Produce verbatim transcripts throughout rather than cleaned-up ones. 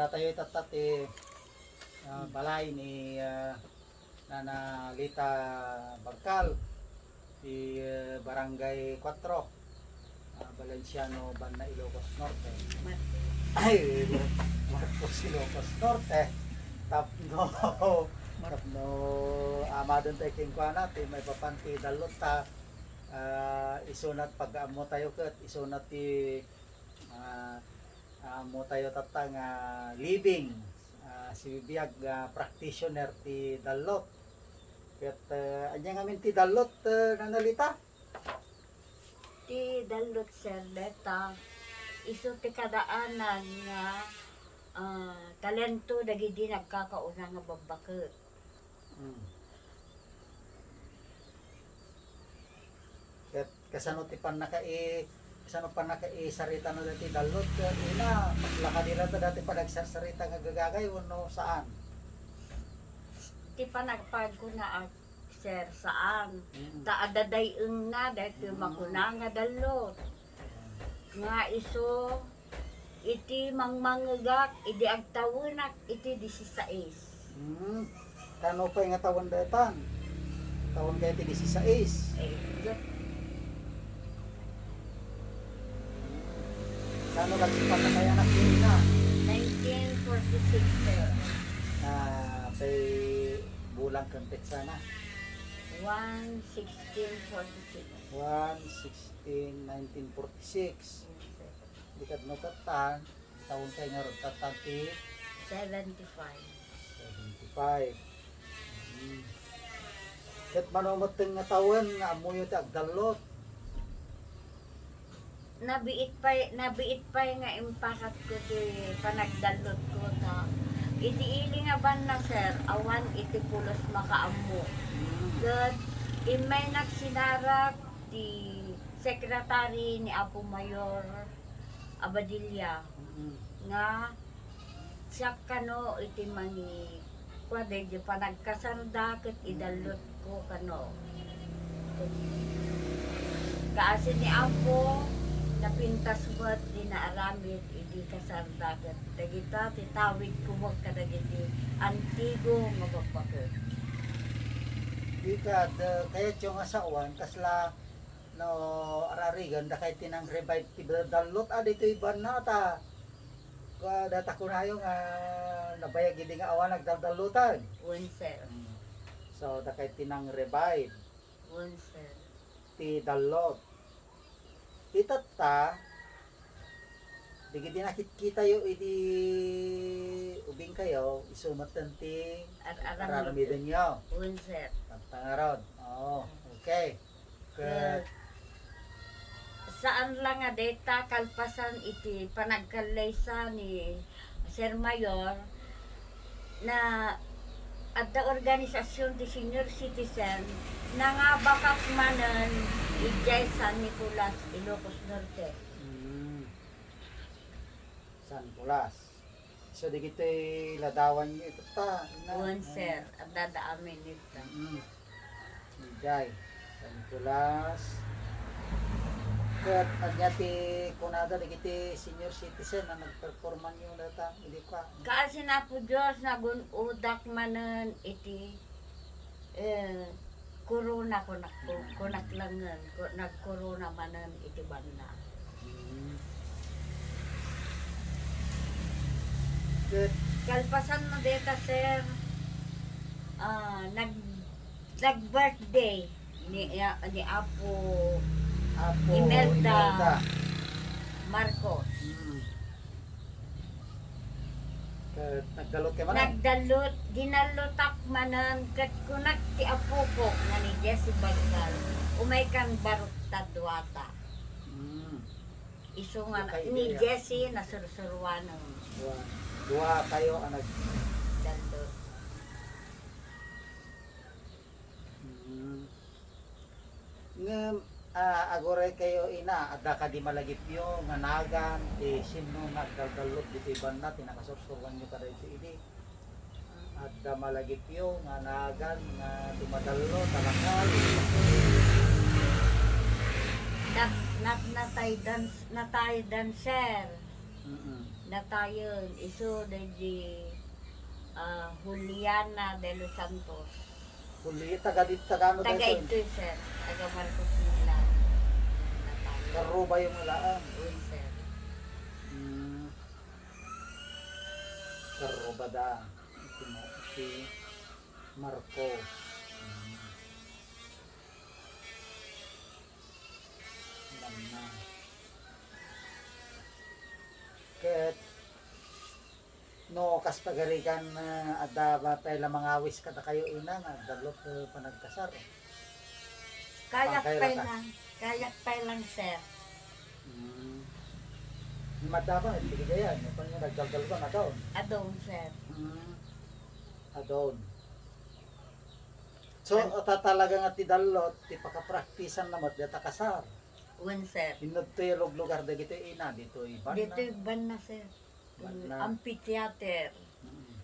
Tayo itatta ti, ah, balay ni, ah, Nana Lita Bagkal, ti, ah, Barangay Cuatro, ah, Valenciano, Banna, Ilocos Norte. Ay, Marcos, Ilocos Norte. Tapno, tapno, ah, madun tayo kenkuana, ti maipapan ti dallot ta, ah, isunat pag-ammo tayo ket, isunat ti, ah, ammo tayo tatta nga living, ah, sibibiag nga practitioner ti dallot. Ket, ah, ania ngamin ti dallot, ah, Nana Lita? Ti dallot, sir, dayta, isu ti kadaanan nga, ah, talento dagidi nagkakauna nga babbaket. Hmm. Ket kasano ti pannaka-, kasano pannakaisaritana dati dallot? Ket ina, maklakadira ta dati panagsarsarita nga agagagay wenno saan? Ti panagpagkunaak, sir, saan. Mm. Ta adda day-engna, daytoy Mm. makuna nga dallot. Nga isu, iti mangmangngegak, idi agtawenak iti disisais. Hmm. Kano pay nga tawen daytan? Tawen kay iti disisais. Eh, ket Kano lagsipatna kay anak ni Ina? Nineteen forty-six, sir. Ah, kay bulan ken petsa na? One sixteen forty-six. One sixteen nineteen forty-six. Yes, sir. Di kad no katan, tawen kay ngarud, katan ti? Seventy-five. Seventy-five. Hmm. Ket mano metten nga tawen nga ammoyo ti agdallot? Nabiit pay, nabiit pay nga impakatko ti panagdallotko ta iti ili nga banna, sir, awan iti pulos makaammo. Hmm. Ket immaynak sinarak ti secretary ni Apo Mayor Abadilla Mm. nga siak kano iti mangi-, kua daydi panagkasarda ket idallotko kano. Kaasi ni Apo, napintas met ti naaramid idi kasarda ket dagita ti tawidko met kadagiti antigo nga babbaket. Di kad, eh, kayatyo nga sawan, kasla No, ararigan, dakay ti nang-revive ti dallot, a, ditoy banna ta. Kua, data kunayo nga nabayag idi nga awan nagdaldallotan. Wen, sir. Mm. So, dakay ti nang-revive Wen, sir. ti dallot. Itatta, Dagiti nakitkitayo idi ubingkayo, isu metten ti Ar-, aramid. Ar-, aramidenyo. Wen, sir. Tantang ngarud. Oo, okay. Ket Ket saan la nga dayta kalpasan iti panagkallaysa ni Sir Mayor, na adda organisasyon ti senior citizen, nangabakak manen idiay San Nicolas, Ilocos Norte. Mm. San Nicolas. So, dagitoy ladawanyo itatta, ina? Wen, sir. Adda da amin ita. Mm. Idiay San Nicolas. Ket ania ti kunada dagiti senior citizen a nagperpormanyo dayta? Idi kua. Kaasi ni Apo Dios, nagun-odak manen iti Eh, corona, kunak, kunak langen, ku-, nagkorona manen iti banna. Mm. Ket kalpasan no deta, sir, ah, nag-, nag-birthday ni, ni Apo Apo Imelda Imelda. Marcos. Mm. Ket nagdallot kay manen? Nagdallot, dinallotak manen, ket kunak ti apokok nga ni Jessie Bagkal, umaykan barok ta duata. Mm. Isu nga ni Jessie nasursuruanen. Dua, dua kayo a nag- Dallot. Mm. Ngem, ah, aguray kayo, ina, adda kadi malagipyo nga nagan ti sinno nga agdaldallot ditoy banna ti nakasursuruanyo kadaytoy idi? Adda malagipyo nga nagan nga dumadallot a lakal? Nat-, nat-, nataydan, nataydan, sir. Mm-mm. Natayen, isu daydi, ah, Juliana de los Santos. Juli-, taga di-, taga ano tayo, sir? Taga ito, sir. Taga Marcos Milan. Natayen. Karruba yung alaan. Uy, sir. Hmm. Karruba da. Ito mo, si Marcos. Hmm. Alam na. Ket no kas pagarigan, ah, adda ba pay la mangawis kadakayo ina nga adda lot, eh, panagkasar? Kayak pay lang, kayak pay lang, sir. Hmm. Ni madama, hindi kaya, no, kanya nagdaldal ba nga daon? Adon, sir. Hmm. Adon. So, ta-, talaga nga ti dallot, ti pakapraktisan na met, data kasar. Wen, sir. Inno ditoy luglugar dagitoy ina, ditoy banna. Ditoy banna, sir. Banna. Amphitheater. Mm.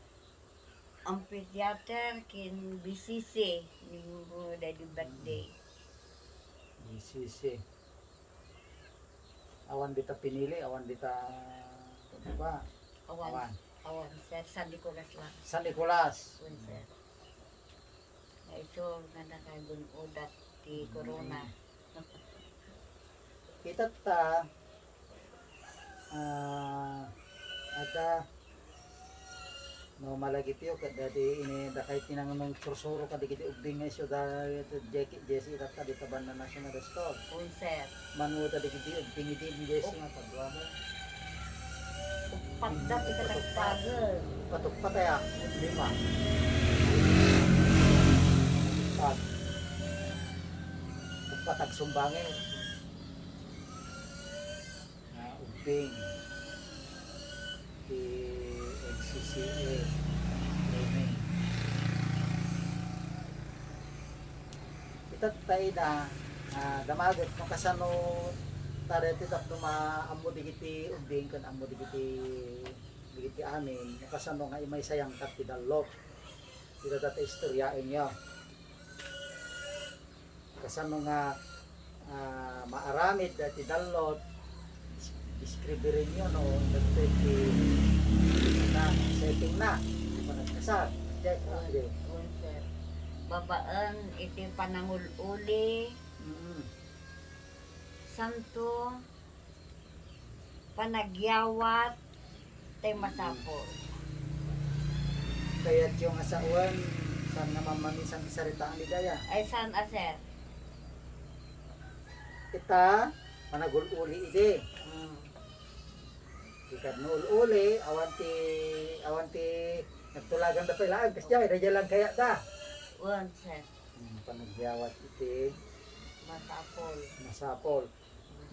Amphitheater ken B C C, ni Mumu daydi birthday. B C C. Awan dita pinili, awan dita, ano ba? Awan. Awan. Awan, sir. San Nicolas lang. San Nicolas. Wen, sir. Nga isu nga nakagun-odat ti corona. Kita ta, ah, adda, no, malagipyo, ket dati ini, dakay tinangnong sursuro kadagiti ubbing nga isu da, Jackie, Jesse, itatta, dita banna National Store. Wen, sir. Mano ta dagiti ubbing idi, Jesse, nga kadua mo. Uppat dati katagtagen. Patukpat aya, lima. Uppat. Uppat agsumbangen. Nga ubbing ti N C C A training. Itatta ida, ah, damaget no kasano ta daytoy tapno maammo dagiti ubbing ken ammo dagiti, dagiti amin, no kasano nga imaysayangkat ti dallot. Ita dayta istoryaenyo. Kasano nga, ah, maaramid daytoy dallot, dis-, deskribirenyo no daytoy ti, na, setting na, panagkasar. Check, okay. Wen, sir. Babaen iti panangul-uli. Mm. Santo, panagyawat, tay masapul. Kayatyo nga sawen, saan nga mamamisan ti saritaan ni daya? Ay, saan a, sir? Ita, panagul-uli idi. Mm. Di kadno ul-uli, awan ti, awan ti nagtulagan da pay laeng, kasdiay, daydiay lang kayat da. Wen, sir. Hmm, panagyawat iti masapul. Masapul.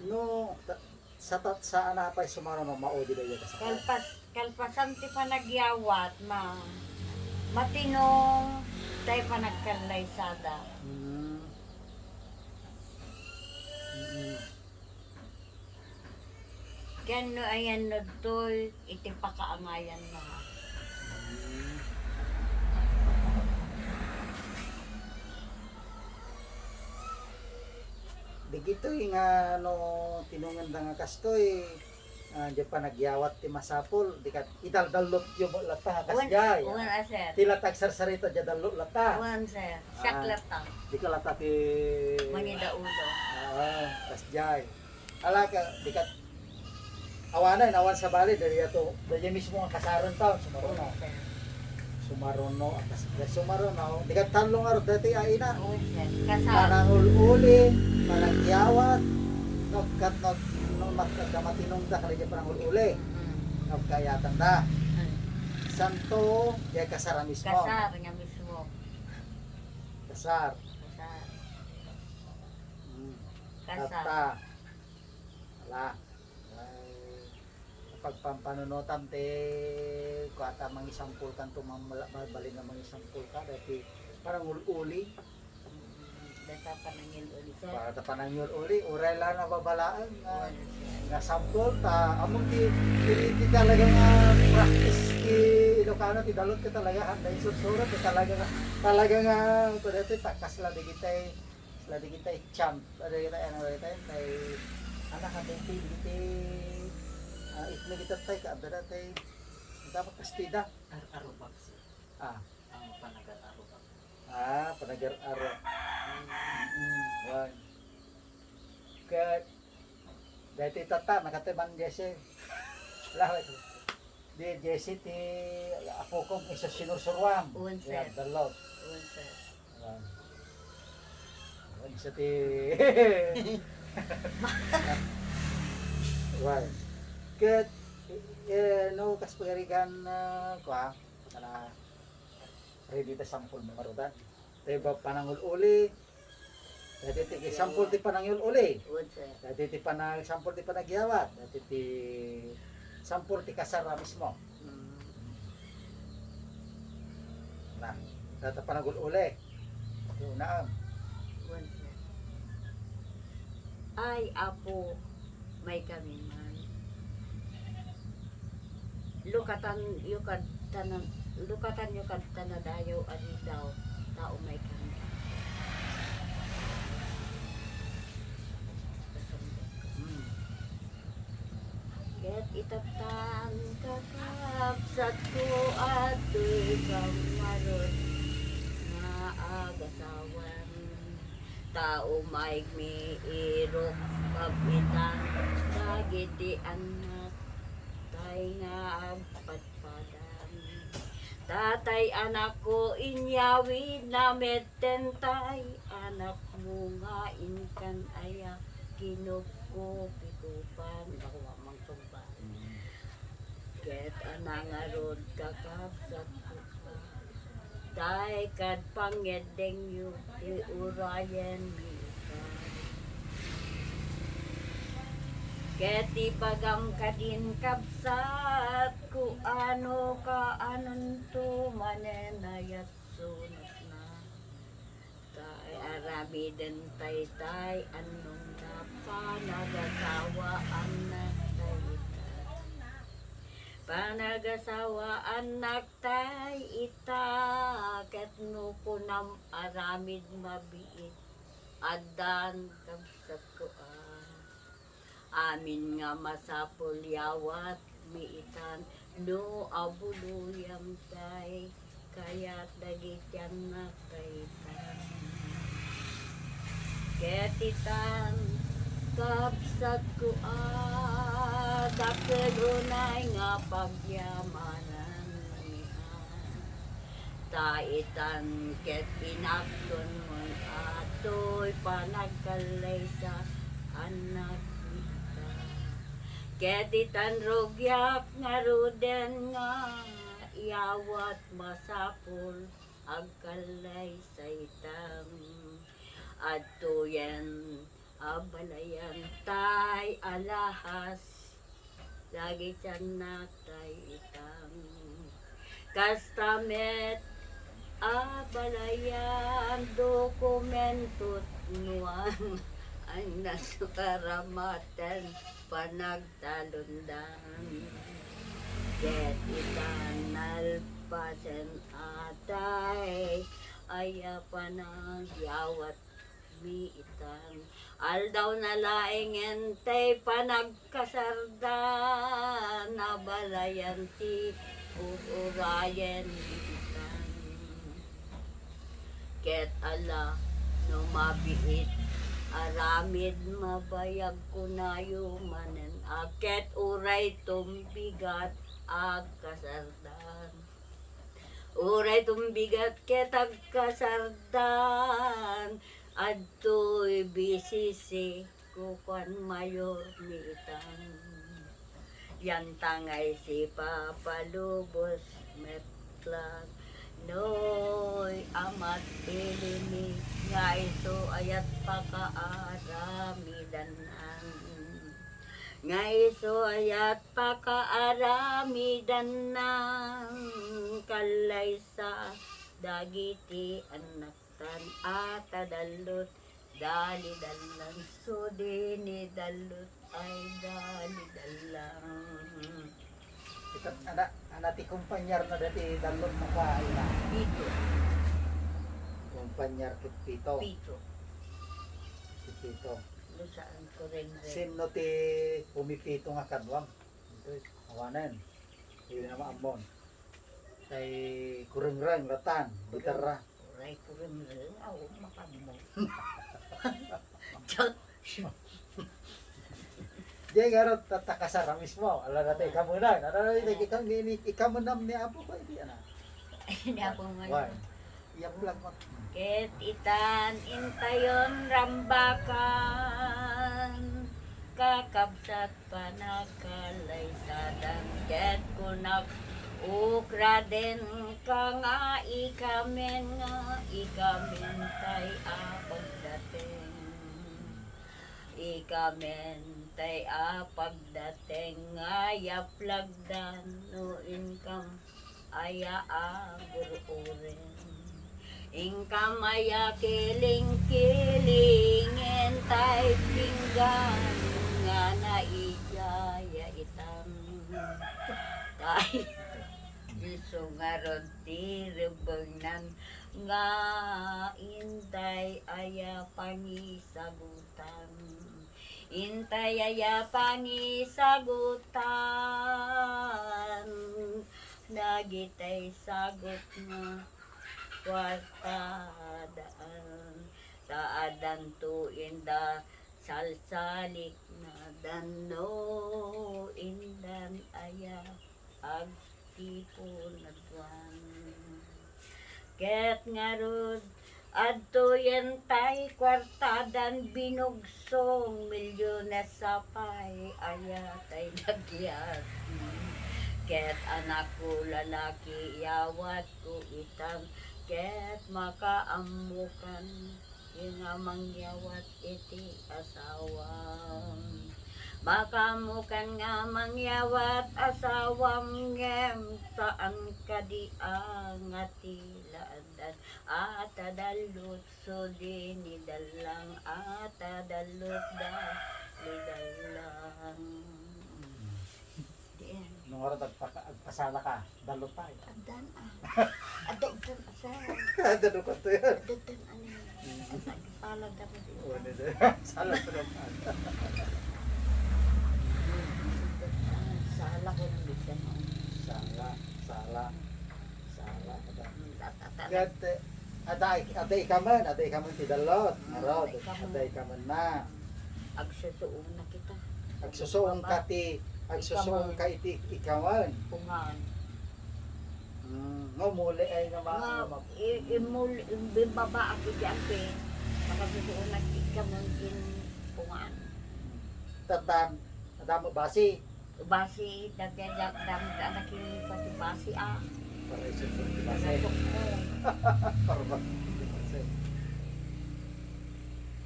No, ta-, sa ta-, saan a pay sumaruno, maudi dayta kasakay? Kalpas-, kalpasan ti panagyawat, ma-, matinong tay panagkallaysada. Hmm. Mm. Ken no ayanna ditoy iti pakaangayanna. Dagitoy nga no tinongenda nga kastoy, ah, diay panagyawat ti masapul, di ket idaldallotyo met latta nga kasdiay. Wen, a, sir. Ti latta agsarsarita diay dallot latta. Wen, sir. Siak latta. Dika latta ti mangidaulo. Ah, kasdiay. Ala ka, di ket awanen, awan sabali, dayta, dayta mismo nga kasaren taon, sumaruno. Sumaruno, akas, sumaruno, di ket tallo nga dayta a ina. Oo, sir. Kasar. Panangul-uli, panagyawat, no, ket no, no, mat-, matinongda kadayta panangul-uli. Mm. No, kayatanda. Mm. Santo, diay kasar a mismo. Kasar nga mismo. Kasar. Kasar. Mm. Kasar. Ala, ay, pagpampanunotam ti kuata, mangisampulkanto, mamala-, mabalin nga mangisampulka, dayta panangul-uli. Mm, dayta panangul-uli, sir. Para ta panangul-uli, uray la nababalaen nga, nga sampul, ta, among ti, ti, ti talaga nga practice ti Ilocano, ti dallot ka talaga, handa isursuro, ti talaga nga, talaga nga, kuda ti, takas la, digitay, Sila dagiti champ, dagiti ano, dagiti, tay, anak, ati, iti, iti, Ah, itna kita tay, kaadda tay, dapat kastida. Ar-arubag, sir. Ah. Ang panagar-arubag. Ah, panagar-arubag. Mm, wan. Ket, daytoy tata, nakatiman Jesse. Lawet. Di, Jesse ti apokon, isu sinursuruam. Wan, sir. Wan, sir. Wan. Wan, isu ti, wan. Ket, eh, no, kas pagarigan, ah, kua, kana, ready ta sampol mo marudan. Tay ba panangul-uli, dati ti sampol ti panangul-uli. Wan, sir. Dati ti panag-, sampol ti panagyawat. Dati ti sampol ti kasar a mismo. Mm. Na, dati panangul-uli. Ito na. Wan, sir. Ay, Apo, may kami man. Lukatan yo kad tanan, lukatan yo kad tanadayo a ridaw, ta umay kami. Hmm. Ket itatan, kakabsatko, adtoy kammarot nga agasawan. Ta umaymi irukbab itan dagiti annak tay nga agpadpadan. Tatay, anakko, inyawidna metten tay anakmo nga inkan aya kinupkupikupan. Ako, Mangkubal. Ket a nangarud, kakabsatko, tay kad pangngeddengyo ti urayenmi ita. Ket ibagam kadin, kabsatko, ano kaanonto manen a yatsunotna. Tay aramiden tay tay, annong na panagasawaannak tay ita. Panagasawaannak tay ita, ket no kunam aramid mabiit, addan kabsatko a. Amin nga masapul yawatmi itan no abuloyam tay kayat dagiti annak tay itan. Ket itan, kabsatko a, dakkel unay nga pagyamanan. Ta itan ket inakton mon a toy panagkallaysa annak ita. Ket itan rugiak ngaruden nga iyawat masapul agkallaysa itan. Adtoyen a balayan tay alahas dagiti annak tay itan. Kasta met a balayan dokumentot nuan, ay nasukara maten panagtalondan. Ket itan nalpasen a tay aya panagyawat mi itan. Aldaw na laengen tay panagkasardan a balayan ti ur-urayen mi itan. Ket ala no mabiit aramid mabayag kunayo manen a ket uray tumbigat agkasardan. Uray tumbigat ket agkasardan, adtoy B C C, kukuan mayor mi itan. Yantangay si Papa Lubos met lang, noy amat ilimi nga isu ayat pakaaramidan. Nga isu ayat pakaaramidan nang kallaysa dagiti annaktan a tadallot, dalidallan. Sudini dallot ay dalidallan. Ita, ana, ana ti kumpanyar na dati dallot na pa ila. Pito. Kumpanyar kit Pito. Pito. Kit Pito. No saan ko rin rin. Sinno ti pumipito nga kaduam? Awanen. Dili na maammon. Tay kurengreng, ratan, gitarra. Uray kurengreng, aw, makammo. Diyan. Diay nga ro, ta-, takasara mismo. Ala na tayo ikamunan. Ano na ito, ikaw, ni, ni, ikamunam ni Apo ko, iti, ana. Ni Apo nga. Why? Iyaplag mo. Ket itan intayon rambakan, kakabsat panagkalaysadan, ket kunak, ukraden ka nga ikamen, nga ikamen tay a pagdateng. Ikamen tay a pagdateng nga yaplagdan no inkam aya a gur-uren. Inkam aya kiling-kilingen tay pinggan nga naijaya itam. Tay isu ngarud ti rebengnan nga intay aya pangisagutan. Intay aya pangisagutan dagitay sagut nga kuarta daan. Ta addanto inda salsalikna danno indan aya agtipon aduan. Ket ngarud, adtoyen tay kuartadan binugsong, milyones a pay aya tay nagyati. Ket anakko lalaki, yawatko itan, ket makaammokan nga mangyawat iti asawam. Makaammokan nga mangyawat asawam ngem saan kadi a nga ti laadad a tadallot sudi ni dallang a tadallot da ni dallang. Diin. Nung oras agpaka-, agpasala ka, dalot tayo. Addan, ah. Adda itan, asa. Dalot ka to yan. Adda itan, ano. Mm. Asa, agpala da ko di. Wala na. Sala ko naman. Sala ko ng bigyan mo. Sala, sala. Sala, ada. Mm, at, at, at, Kat, eh, ada, ada ikaman, ada ikaman ti dalot. Mm, ngarod, ada ikaman. Ada ikaman na. Agsusuong na kita. Agsusuong ka ti, agsusuong ka iti ikawan. Pungan. Mm, nga umuli ay nga ma-, nga, ma-, i-, imul-, imbibaba ako ti ampi, makasusuong na ti ikawan kin pungan. Tatan, adamo basi. Basi, dagiti dam-, dam-, anak ni pati basi, ah. Para isu ti basi. Para sukmo. Para basi.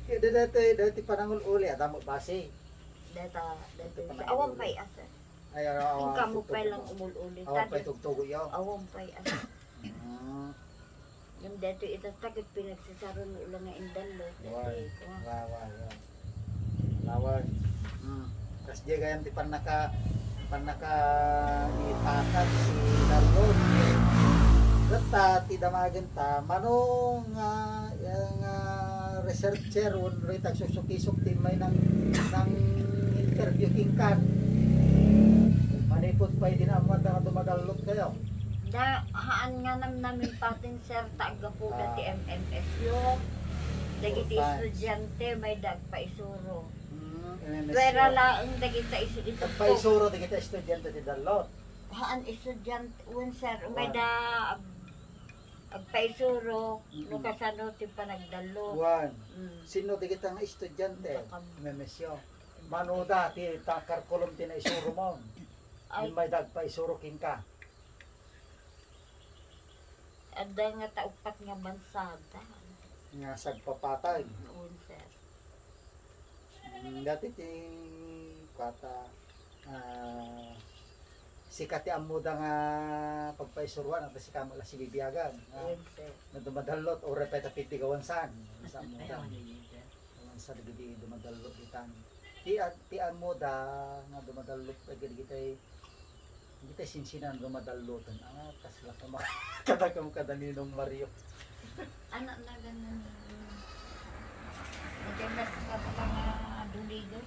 Kaya dati, dati panangul-uli, adamo basi. Data, data, awan pay asa. Ay, awan, awan, inka mo pay lang umul-uli. Awan pay tugtugo, yo. Awan pay asa. Mm. Ngem daytoy ita, ta ket pinagsasarano la nga indallo. Wan. Daytoy, oh. Wa, wa, wa. Lawan. Hmm. Kas diay gayam ti pannaka-, pannakaipakan ti dallo. Ket ta, ti damagenta, mano nga, nga researcher, wenno dayta agsuksukisok ti immay nang, nang interview kenka. Manipud pay di naammo nga dumadallot kayo. Da, haan nga namnaming patin, sir, ta aggapuda ti M M S U. Dagiti estudiante, mayda agpaisuro. Mm, M M S U. Pwera laeng dagita isu-, itugtog. Agpaisuro dagita estudiante ti dallot. Haan estudiante, wen, sir, mayda ag-, agpaisuro, no kasano ti panagdallot. Wen. Mm. Sino dagita nga estudiante? M M S U. Mano da ti ta-, curriculum ti naisuro mo? Ay. Mayda agpaisuro kenka. Adda nga ta uppat nga bansa da. Nga sagpapatag. Wen, sir. Mm, dati ti kuata, ah, sika ti ammoda nga pagpaisuruan, ata sika met la sibibiagan. Ah, wen, sir. No dumadallot, uray pay ta piti gawansan. Sa ammoda. Ay, wen, sir. Gawansan dagiti dumadallot ditan. Ti a-, ti ammoda nga dumadallot dagiti Dagiti sinsinan dumadalloten, ah, kasla ka ma-, kada kam kada Ninong Mario. Anak na ganun. Nagkamas ka pa nga duligon.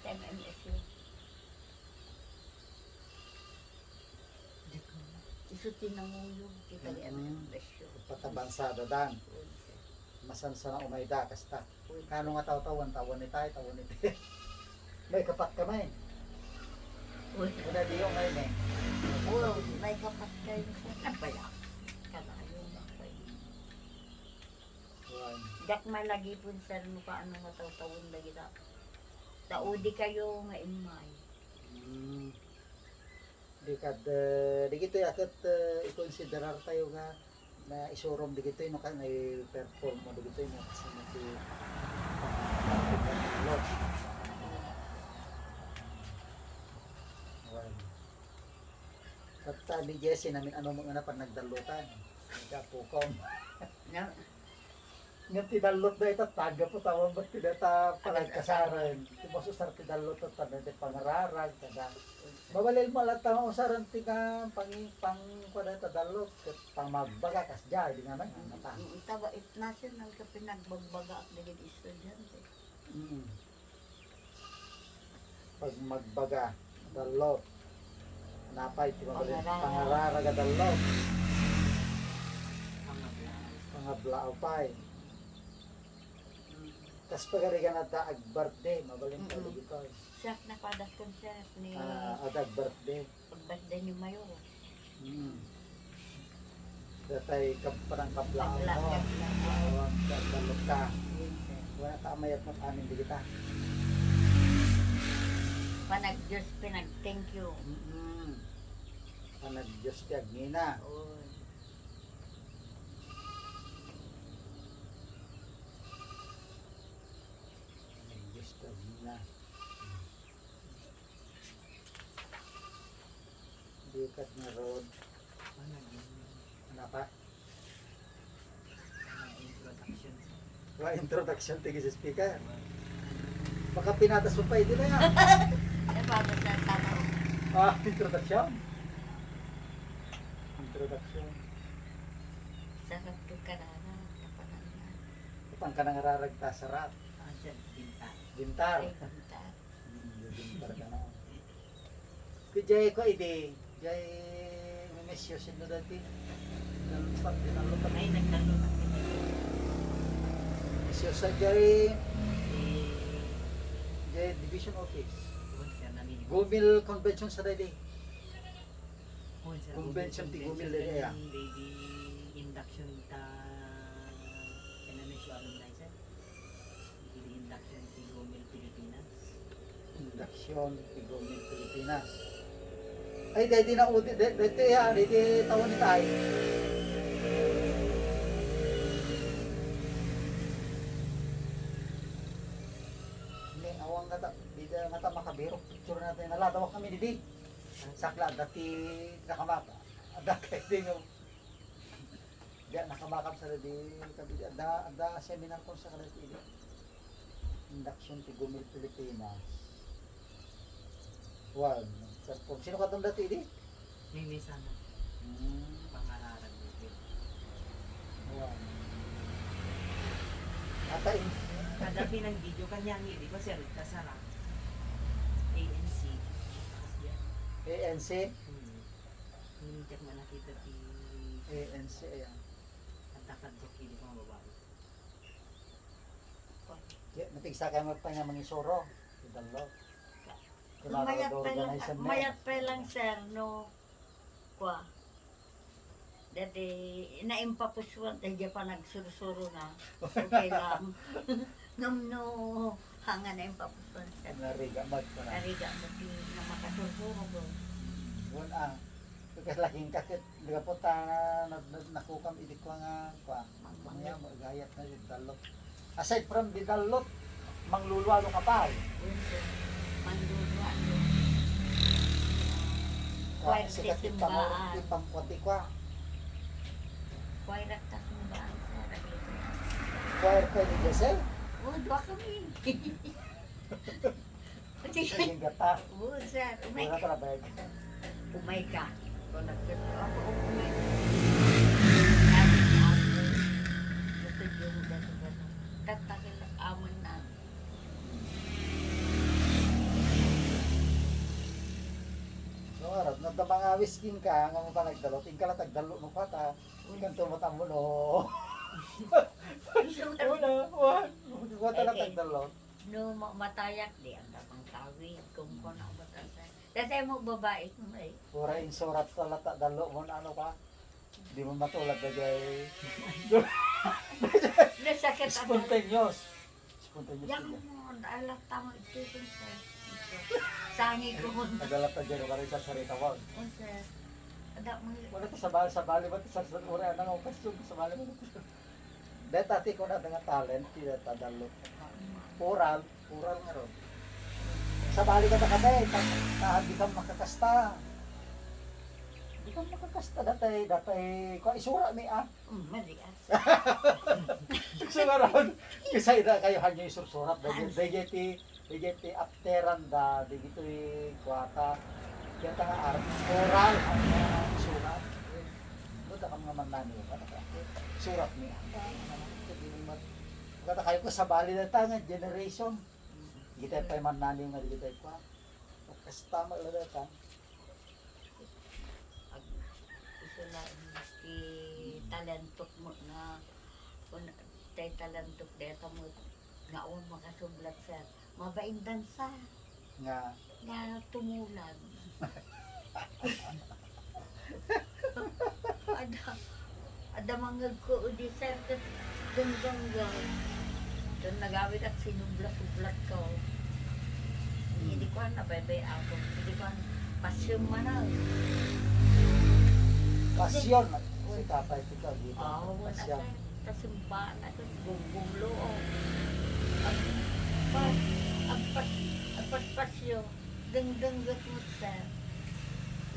M M S U. Tinanguyog, kita ni Mm. Anak Ignacio. Patabansada dan. Uy, sir. Masansana umayda, kasta. Uy. Kano nga taw-tawen, tawen ni tay, tawen ni tay. May kapat ka, may. Uy. Wala di yung may, may. Uy, may kapat kayo, sir. Ano ba yan? Kalayo na kayo. Wan. Dak malagipon, sir, no kaano nga taw-tawen dagita. Taudi kayo nga immay. Mm. Di kad, eh, di gitoy a ket, eh, ikonsiderar tayo nga na isurom di gitoy no kan i-perform mo di gitoy no kasi mati Well, tatta ni Jesse namin ano mo nga na pag nagdalutan. Nagkapukom. Na, Ngem ti dallot dayta, taga po tawag met ti dayta panagkasaran. Ti masusar ti dallot tatta, ti pangararag, kada. Mabalin mo latta nga usaran ti nga pang-, pang-, kua dayta dallot, ket pangmagbaga, kasdiay, di nga nang-, Mm, mm, tawa it national ka pinagbagbaga ak dagiti estudiante. Mm. Pagmagbaga, dallot. Napay, ti mabalin, Pangararag. Pangararag a dallot. Pangablaaw. Pangablaaw pay. Mm. Kas pagarigan adda ag-birthday, mabalin pay Mm-mm. dagitoy. Siak napadas concert ni Ah, adda ag-birthday. Ag-birthday ni Mayor. Mm. Datay kab-, parang kablaang Kabla-, mo. Kabla. Awan, kabla ka. Yes, sir. Wala ta mayat mo amin di kita. Panag-Diyos, pinag-thank you. Mm-mm. Panag-Diyos ti agngina. Oo. Panag-Diyos ti agngina. Di kat nga road. Ano pa? Introduction. Wa introduction ti speaker. Baka pinatas mo pa, hindi na yan. Ay, bago sa tama. Ah, introduction? Introduction. Sarap ko karara, kapanana. Itang ka nangararag ta, sarap. Ah, dyan, bintar. Bintar. Ay, bintar. Hmm, bintar ka na. Kujay ko idi, jay Mimesyo, sino dati? Nalumpat, di nalumpat. Ay, nagdalo na. Mimesyo sa jay, Eh, jay division office. Kuwan siya, nami-, Gumil Convention sa dati. Kuwan siya, Convention ti Gumil Convention dati, ah. Baby induction ta, Mimesyo alumni, sir. Iti induction ti Gumil Pilipinas. Induction ti Gumil Pilipinas. Ay, daydi na udi, day-, daydi ya, daydi taon ni tay. Ni, awang nga ta, di da nga ta makabirok picture natin. Naladaw kami didi. Sakla, dati nakamata. Dati, di nga. Diya, nakamakam sa di, kabi, adda, adda seminar ko sa kadati idi. Induction ti Gumil Pilipinas. Wow, nagperform. Sino ka dati idi? Mimi sana. Hmm. Pangararan mo yun. Wow. Ata in- Kada pinang video kanya ang idi ko, sir, kasara. A N C. A N C? Hmm. Hindi ko man nakita ti A N C, ayan. Ang takad ko, hindi ko mababa. Kaya, napigsa kayo magpanya mangisuro. Idalo. Mayat pa lang, mayat pa lang, sir, no? Kwa. Dati, naimpapusuan, eh, di pa nagsursuro na. Okay lang. Ngam no, hanga naimpapusuan, sir. Nariga, mat ko na. Nariga, mat ko na makasursuro ko. Buwan, ah. Kas laking kakit, gapu ta na, na, nakukam idi ko nga, kwa, mangmangayat na yung dalot. Aside from the dalot, manglulualo ka pa. Manglulualo. Kwa, sikat ipang-, ipangkwati kwa. Choir ta simbaan, sir. Choir pa ni Jose? Oh, dua kami. Naging gata. Oo, sir. Umay ka. Wala ka na ba? Umay ka. Kung nagkita ako, umay ka. Sabi niya ako, "Gusto niyo mo ganito, ganito." Tatakil amon na. So, arat, nadama nga Miskin ka, nga mo pa nagdalot, inka la tagdalot no kata, inka to matammo no. Una, wa, wa ta la tagdalot. No ma-, matayak, di, ang tapang tawid, kung kung ako matasay. Kasi mo babae, kung ay. Pura insurat ta la ta dalo mo na ano ka. Di mo matulad na jay. Nasakit ang Spontaneous. Spontaneous Yang din. Mo, alat tama ito, sir. Sangi ko mo. Naglalat na dyan, kaya sa sarita mo. Oh, sir. Ada mo. Wala ta sabali, sabali, ba't sa, sa, ura, anong okasyon, sabali mo. Deta ti kuna nga talent, ti deta dallo. Oral, oral nga ron. Sabali ka ta kami, ta, ta, di ka makakasta. Di ka makakasta, datay, datay, kung isura mi, ah. Mm, mali, ah. So, karon, kisay na kayo, hanyo isursurat, dagiti, dagiti, dagiti apteran da, dagiti kuwata, dagiti nga art, oral, ang mga surat. Buta ka mga mannani, buta ka, surat ni, ah, ano, hindi mo mat-, buta kayo ko sabali na ta nga generation. Kita pa'y mannani nga dagiti kuwa. Kasta mo, lalo ta. Ag-, isu na ti talentok mo na, kun, tay talentok deta mo, nga awan makasublat sa mabain dansa. Nga? Nga tumulag. Ada, ada mangagko, o di, sir, ket dengdenggen. Ket nagawid at sinubla-sublat ko. Hindi ko na, bebe, ako. Hindi ko na, pasyon man ako. Pasyon. Si Tatay Pico, di ba? Oo, wala, pasyon. Sir. Kasimbahan na ito, gumgumlo, oh. Agpas, agpas, agpas pasyon. Dengdengget met, sir.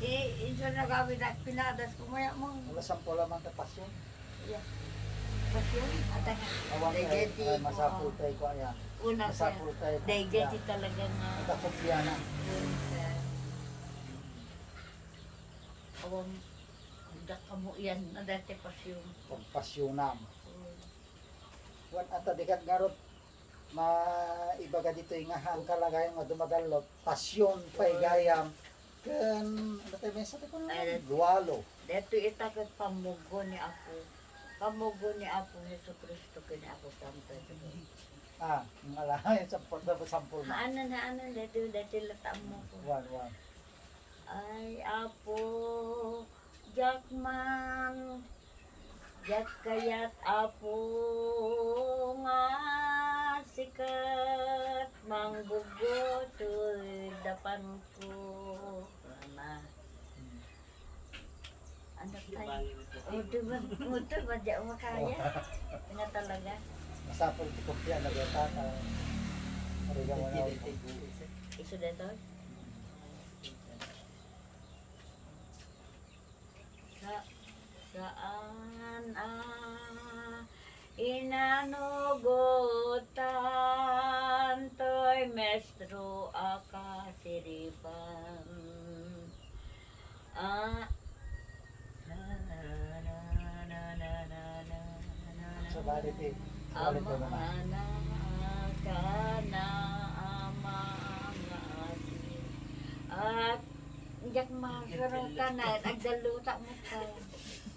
I-, insan nagawid at pinadas ko, maya mo. Wala sampol man ta pasyon. Yeah. Pasyon, at ang Awan tayo, dayjay ti, ay, masapul oo. Tayo ko, ayan. Una, sir. Masapul tayo ko, dayjay yeah. Ti talaga nga. At ako, piana. Yun, sir. Awan, ang dakamo yan, na dati pasyon. Pagpasyonam. Mm. Wan, ata, di ka ngarot, maibaga ditoy nga haan ka la gayam nga dumadallot, pasyon pay gayam, ken, ano tayo, may sabi ko naman, luwalo. Detoy ita ket pammugo ni Apo. Pammugo ni Apo Jesu-Cristo ken ni Apo Santo Jose. Ah, ang ala, sampol, sampol na. Haanan, haanan, detoy, detoy la ta ammo ko. Wan, wan. Ay, Apo, diak man, diak kayat, Apo, nga sikat, manggugo toy dapanko. Ana. Ano tayo? O, di ba? Motor ba, di ako makaya. Nga talaga. Masapol ti kopya na gata, ah, arigaw na ako. Isu detoy? Sa-, saan a inanugotan toy maestro a kasiriban? Ah. Sabali ti, sabali ti naman. Amana kana a mangasi. At Diak makarutan na, nagdaluta mo ka.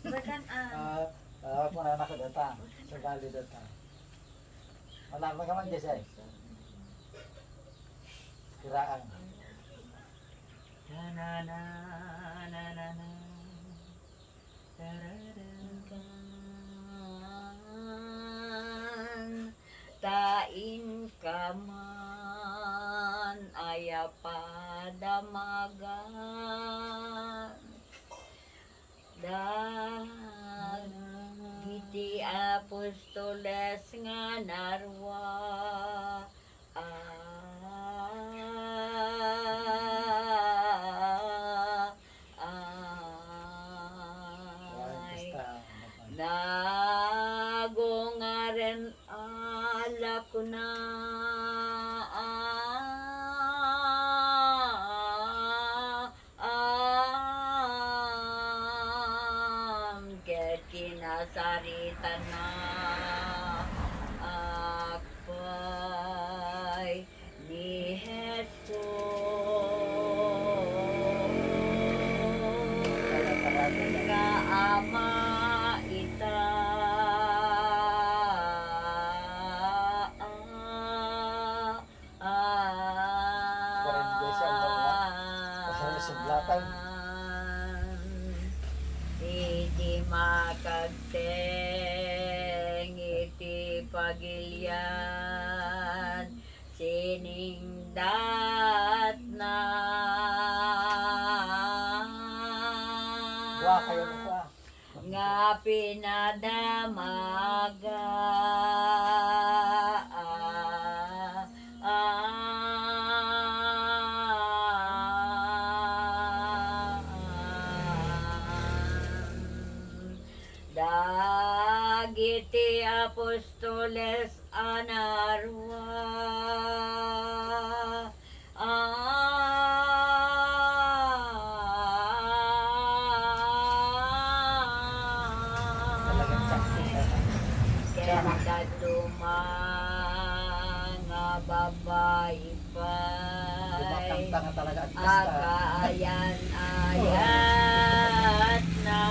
Bagan, ah. Ah, ah, punana ko data. Sabali data. Wala mo naman, Jesse. Kiraan. Na, na, na, na, na, na. Kan, ta inka man aya padamagan. Dagiti apostoles nga narua. Ah, ay, nagungaren a la kuna, ah, am, ket kinasaritana, akpay ni Jesus. Sublatan. Iti makagteng iti pagilian, siningdatna. Wa kayo pa. Nga pinadamaga. Dagiti apostoles a narua. Ah. Talagang sakto ka. Ken dadduma nga babai pay. Kumakanta nga talaga at kasta. Akaayan-ayatna.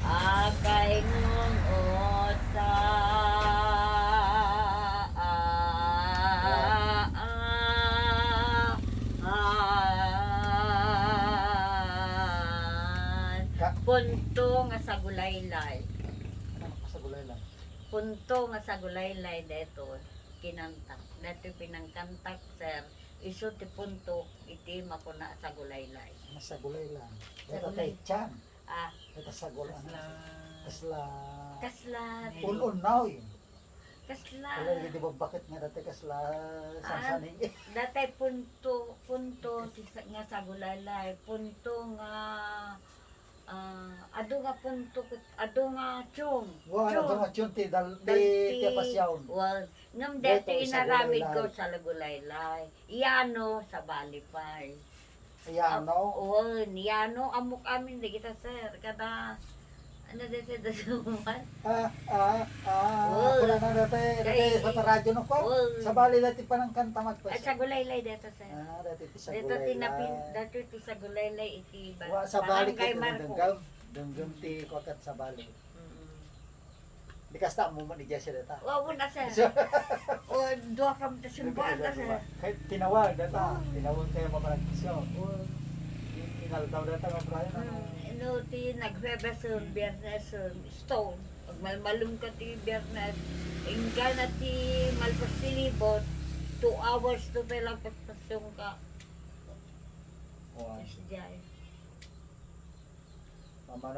Akay ngungot sa Ka- Punto nga sagulaylay. Ano ka sagulaylay? Punto nga sagulaylay daytoy kinanta. Daytoy pinangkantak, sir. Isu ti punto iti makuna a sagulaylay. Masagulaylay. Daytoy Sagulay. Tay tiyan. Ah. Ita sagol, ano? Kasla. Kasla. Kasla. Un-unnaw, eh. Kasla. Wala, di ba bakit nga dati kasla Ah, sansaning? Dati punto, punto, ti sa-, nga sagulaylay, punto nga, ah, adu nga punto, adu nga tiyong. Wa, Tiyong. Adu nga tiyong ti dal-, Dal-, ti, ti ti, apasyaw. Wa, ngem Dito, dati inaramid ko sagulaylay. Sagulaylay. Yano, sabali pay. Yano? Ah, oo, yano, ammok amin dagita, sir. Kada, ano, dati, dati, Ah, ah, ah, Oo. Ako na na dati, dati, Kay, sa radyo no ko. Oo. Sabali dati panangkanta magpasa. Ay, sagulaylay dati, sir. Ah, dati ti Dati ti sagulaylay. Napin-, dati ti sagulaylay iti ba-, Wa, sabali Barangay kay Marcos. Denggem, denggem ti kuakat sabali. Mm. Di kasta, ammo man ni Jesse data. Wa, wala, sir. So, O, dua kam ta simbahan ta, sir. Kay tinawag data, Oo. Tinawag tayo mamaragkisyo. Oo. In-, inaldaw data nga, Brian, ano? Hmm, ino ti naghuwebes, sir, Hmm. Biyernes, sir, stone. Agmalmalem ka ti Biyernes, inggana ti malpas ti libot, two hours to pay lang paspasyong ka. Wow. Yes, jay. Mamano